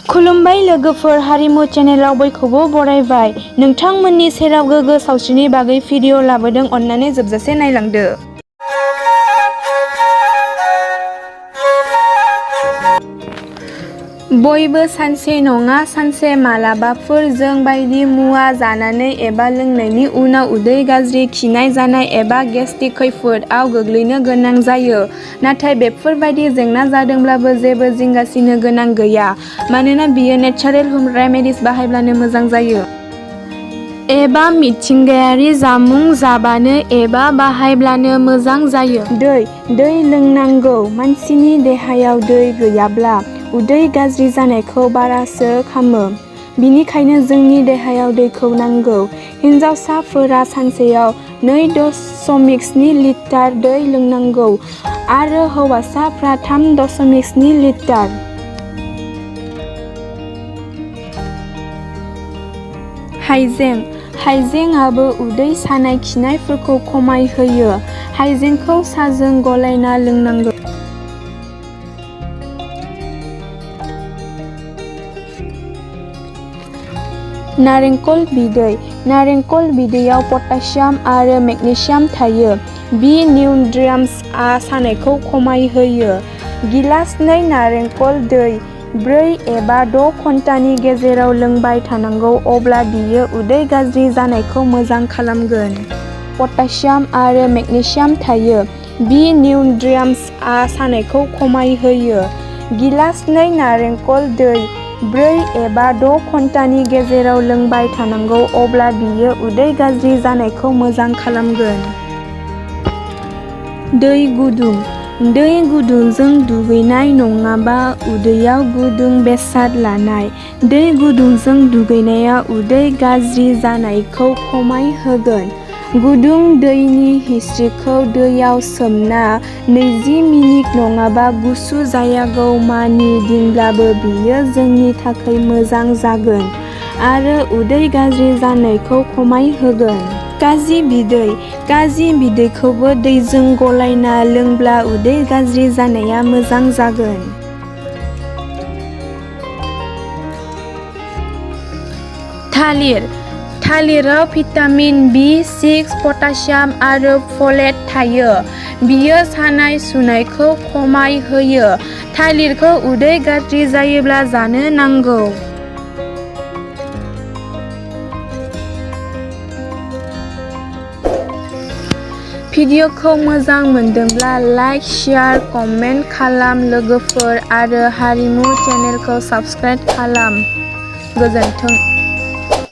खुलुमबाय लोगोफोर, हारिमु चेनेलाव बयखौबो बरायबाय। नोंथांमोननि सेराव गोग्गो सावस्रिनि बागै भिडिअ लाबोदों, अन्नानै जोबजासे नायलांदो। बयबो सानसे नङा सानसे मालाबाफोर जों बायदि मुवा जानानै एबा लोंनायनि उनाव उदै गाज्रि, खिनाय जानाय एबा गेस्ट्रिक खैफोदआव गोग्लैनो गोनां जायो। नाथाय बेफोरबायदि जेंना जादोंब्लाबो जेबो जिंगासिनो गोनां गैया, मानोना बेयो नेचारेल ह'म रेमेडिज बाहायब्लानो मोजां जायो। एबा मिथिंगायारि जामुं जाबानो एबा बाहायब्लानो मोजां जायो। दै लोंनांगौ। मानसिनि देहायाव दै गैयाब्ला उदै गाज्रि जानायखौ बारासो खामो। बिनिखायनो जोंनि देहायाव दैखौ नांगौ। हिनजावसाफोरा सानसेयाव 2.7 लिटार दै लोंनांगौ आरो हौवासाफ्रा 3.7 लिटार। हाइजेंआबो उदै सानाय खिनायफोरखौ खमायहोयो। हाइजेंखौ साहाजों गलायना लोंनांगौ। नारेंखल बिदैयाव पटासियाम आरो मेगनेसियाम थायो। बि निउट्रियेन्ट्सआ सानायखौ खमायहोयो। गिलास 2 नारेंखल दै 4 एबा 6 घन्टानि गेजेराव लोंबाय थानांगौ, अब्ला बेयो उदै गाज्रि जानायखौ मोजां खालामगोन। पटासियाम आरो मेगनेसियाम थायो। बि निउट्रियेन्ट्सआ सानायखौ खमायहोयो। गिलास 2 नारेंखल दै 4 एबा 6 घन्टानि गेजेराव लोंबाय थानांगौ, अब्ला बेयो उदै गाज्रि जानायखौ मोजां खालामगोन। दै गुदुंजों दुगैनाय नङाबा उदैयाव गुदुं बेसाद लानाय। दै गुदुंजों दुगैनाया उदै गाज्रि जानायखौ खमायहोगोन। गुदुं दैनि हिस्रिखौ दैयाव सोमना 20 मिनिट नङाबा गुसु जायागौमानि दोनब्लाबो बेयो जोंनि थाखाय मोजां जागोन आरो उदै गाज्रि जानायखौ खमायहोगोन। काजि बिदैखौबो दैजों गलायना लोंब्ला उदै गाज्रि जानाया मोजां जागोन। थालिराव भिटामिन B6, पटासियाम आरो फलेट थायो। बेयो सानाय सुनायखौ खमायहोयो। थालिरखौ उदै गाज्रि जायोब्ला जानो नांगौ। भिडिअखौ मोजां मोनदोंब्ला लाइक, शेयार, कमेन्ट खालाम लोगोफोर आरो हारिमु चेनेलखौ साबस्क्राइब खालाम। गोजोन्थों।